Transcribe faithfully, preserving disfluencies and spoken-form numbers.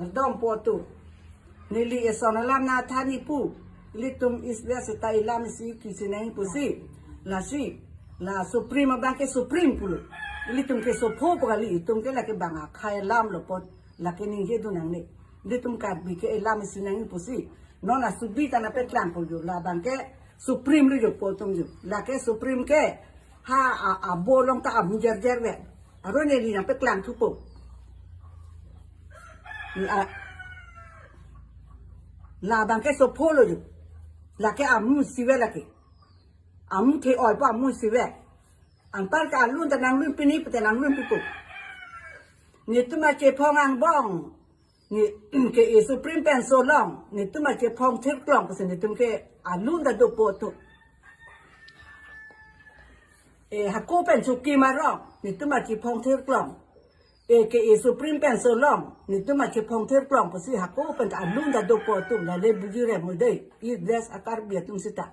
Dom po tu. Neli eson alam na thani pu. Ilitum East West seta ilam isi kisi nang pusi. Lasi. La Supreme abang ke Supreme pulo. Ilitum ke sopho pu kali, itum ke lake bang akhai lam lo pot. Lake ningje dun nangne. Ilitum Karbi ke ilam isi nang pusi. Non asubi ta nangpeklang po jo. La abang ke Supreme lo jo po tum jo. Lake Supreme ke. Ha a, abo along ta amu jer jer ve. Aro neli nangpeklang thupo. La, la abang ke sopho lo jo. Lake amu isi ve lake. Amu the-oi po amu isi ve. Anpar ke alun ta nanglun pini pute nanglun pipo. Netum achephong angbong. Ne ke e Supreme pen solong. Netum achephong thirklong pusi netum ke alun ta dopo tu. E hako pen suki marong. Netum achephong thirklong. E ke e Supreme pen solong. Netum achephong thirklong pusi hako pen alun ta dopo tu. Lale buji re mo dei. East West a-Karbi atum seta.